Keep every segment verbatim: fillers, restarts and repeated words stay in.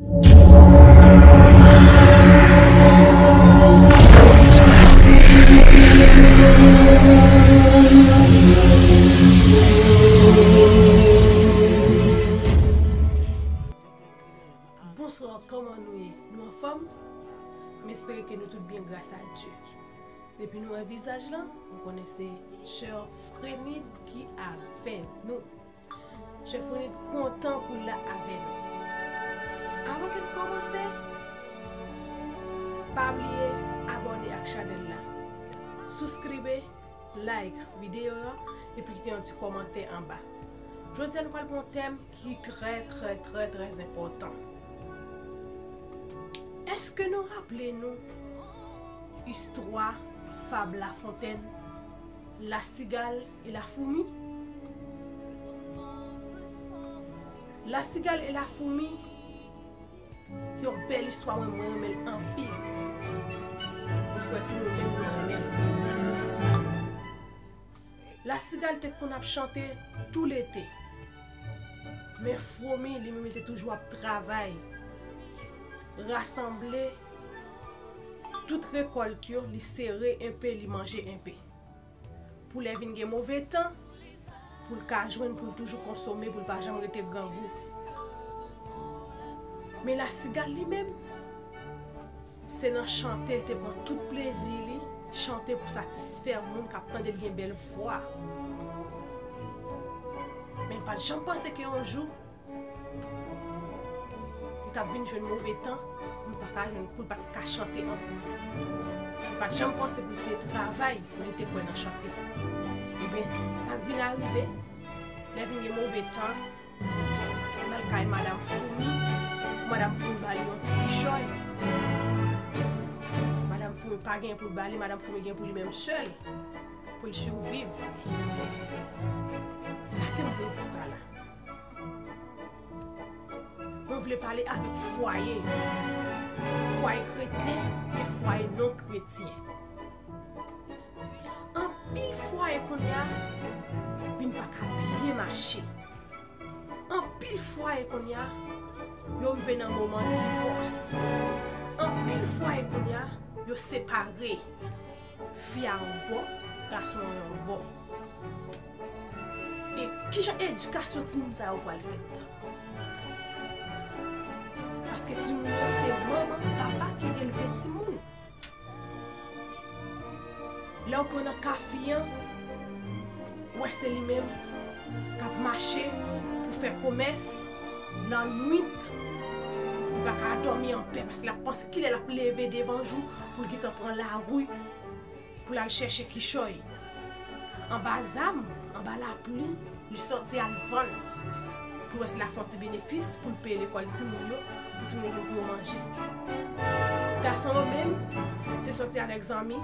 Bonswa, kòman nou ye? Nou anfòm? M espere ke nou tout byen gras a Dye. Depi nou wè vizaj lan, nou konnen se sè Frenid ki avè nou. Sè Frenid kontan pou l la avè nou. Avan ke n kòmanse, pa bliye abòne ak chanèl la, souskribe, like videyo a, epi kite yon ti kòmantè anba. Jodi a, nou pral pran yon tèm ki trè, trè, trè, trè enpòtan. Èske nou raple nou istwa fab La Fontaine, La Cigale et la Fourmi? La Cigale et la Fourmi, se yon bèl istwa, mwen, mwen renmen l anpil. Mwen kwè tou nou menm nou renmen l. Lasigal te konn ap chante tou lete. Men foumi, li menm, li te toujou ap travay, rasanble tout rekòlt yo, li sere enpe, li manje enpe. Pou lè vin gen move tan, pou l ka jwenn, pou l toujou konsome, pou l pa janm rete grangou. Men lasigal li menm, se nan chante l te pran tout plezi li, chante pou satisfè moun k ap tande l, gen bèl vwa. Men l pa t janm panse ke yon jou, li t ap vin jwenn move tan, pou l pa ka jwenn, pou l pa t ka chante ankò. Li pa t janm panse pou l te travay, men li te kwè nan chante. Ebyen, sa k vin arive, lè vin gen move tan, l al kay Madanm Foumi, Madanm Foumi ba li yon ti kichòy. Madanm Foumi pa gen pou l ba li, Madanm Foumi gen pou li menm sèl, pou l siviv. Sa ke m vle di pa la? Mwen vle pale avèk fwaye. Fwaye kretyen e fwaye non kretyen. Anpil fwaye kounye a vin pa ka byen mache. Anpil fwaye kounye a, yo rive nan moman divòs. Anpil fwaye kounye a, yo separe. Fi a yon bò, gason an yon bò. E kijan edikasyon timoun sa yo pral fèt? Paske timoun yo se manman, papa ki elve timoun. Lè w pran nan ka fi an, ou wè se li menm k ap mache pou fè komès, lannwit, li pa ka dòmi anpè, paske l ap panse kilè l ap leve devan jou pou l gentan pran lari, pou l al chèche kichòy. Anba zam, anba lapli, li sòti al vann. Pou wè si l ap fè yon ti benefis, pou l peye lekòl timoun yo, pou timoun yo jwenn pou yo manje. Gason yo menm, se sòti avèk zanmi,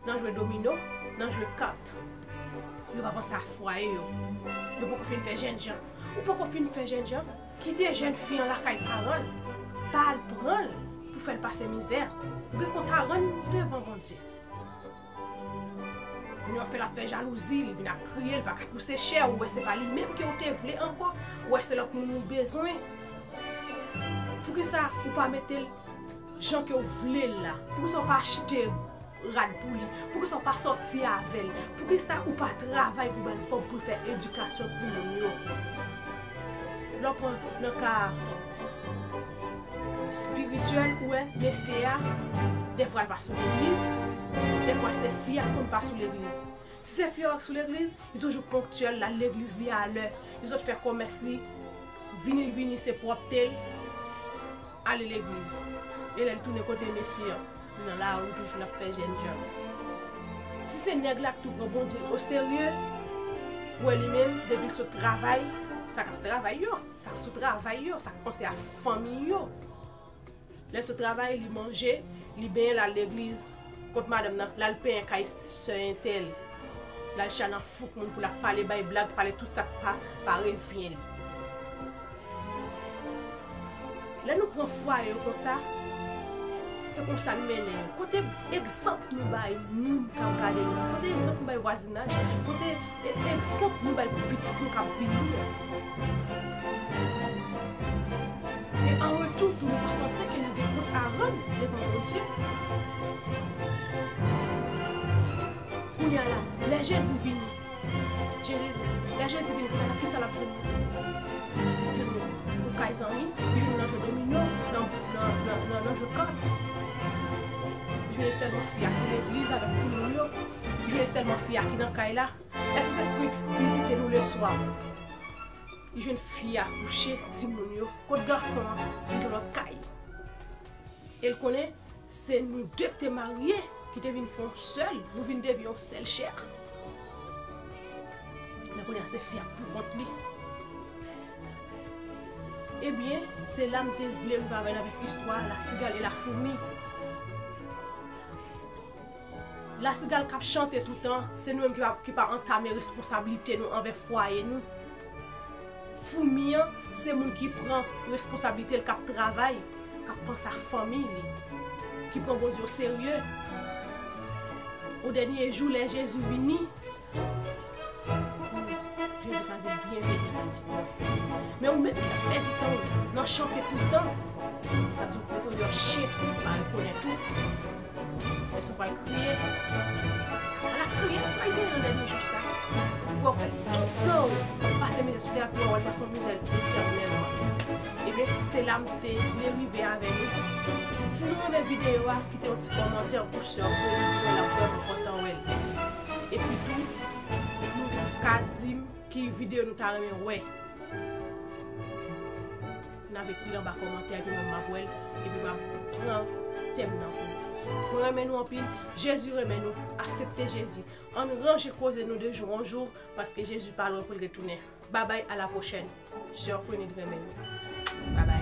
nan jwe domino, nan jwe kat. Yo pa panse a fwaye yo. Yo poko fin fè jènjan. Ou poko fin fè jènjan, kite jèn fi an lakay paran l, pa al pran l pou fè l pase mizè. Ou gen kont a rann devan Bondye. Moun yo fè l ap fè jalouzi, li vin ap kriye, li pa ka pouse chè, ou wè se pa li menm ke w te vle ankò, ou wè se lòt moun ou bezwen. Poukisa ou pa mete l jan ke w vle l la? Poukisa w pa achte rad pou li? Poukisa w pa sòti avè l? Poukisa ou pa travay pou ba l kòb pou l fè edikasyon timoun yo? Lè w pran nan ka espirityèl, ou wè, mesye a, dèfwa l pa sou legliz, dèfwa se fi a k konn pa sou legliz. Si se fi a k sou legliz, li toujou ponktyèl, l al legliz li alè, li sot fè kòmès li, vini l vini, se pwòpte l, ale legliz. E lè l tounen kote mesye an, li nan lari toujou, l ap fè jènjan. Si se nèg la k tou pran Bondye oserye, ou wè li menm, depi l sot travay, sa k ap travay yo, sa k sou travay yo, sa k panse a fanmi yo. Lè l sot travay, li manje, li benyen, l al legliz. Kot madanm nan, l al penyen kay sè entèl. L al chita nan fouk moun pou l ap pale, bay blag, pale tout sa k pa, pa revyen li. Lè nou pran fwaye yo konsa, se konsa n mennen yo. Kote egzanp nou bay moun k ap gade nou? Kote egzanp nou bay vwazinaj? Kote e, egzanp nou bay pou pitit nou k ap vini an? E an retou, tou, nou Jezi vini. Jezi, lè Jezi vini, kounye a la, kisa l ap jwenn nou? Jwenn nou yon kay zanmi, li jwenn nou nan jwe domino, nan, nan, nan, nan, nan jwe kat. Li jwenn sèlman fi a ki legliz avèk timoun yo. Li jwenn sèlman fi a ki nan kay la. Lè Sentespri vizite nou leswa, li jwenn fi a kouche, timoun yo. Kot gason an? Li nan lòt kay. E l konnen se nou de ki te marye, ki te vin fè yon sèl, nou vin devyen yon sèl chè. Men kounye a se fi a k pou kont li. Ebyen, se la m te vle rive avè n avèk istwa Lasigal e Lafoumi. Lasigal k ap chante toutan, se nou menm ki pa, ki pa antame responsablite nou anvè fwaye nou. Foumi an, se moun ki pran responsablite l, k ap travay, k ap panse a fanmi li, ki pran Bondye oserye. O dènye jou, lè Jezi vini, Jezi ka di, "Byenveni, pitit mwen." Men ou menm ki t ap pèdi tan w nan chante toutan, w ap di, "Mete w deyò, chet, m pa rekonèt ou." Men si w pral kriye, ala kriye k pral genyen nan dènye jou sa. Pou w fè tout tan w pase mizè sou tè a, pou w wè l pase yon mizè etènèlman. Ebyen, se la m te vle rive avè nou. Si nou renmen videyo a, kite yon ti kòmantè pou sè Freddy, l ap vrèman kontan wè l. Epi tou, nou ka di m ki videyo nou ta renmen wè. N ap ekri l anba kòmantè, epi mwen m ap wè l, epi m ap pran tèm nan pou nou. Mwen renmen nou anpil, Jezi renmen nou, aksepte Jezi. Ann ranje koze nou de jou an jou, paske Jezi pa lwen pou l retounen. Babay, a la pwochèn. Sè Freddy renmen nou. Babay.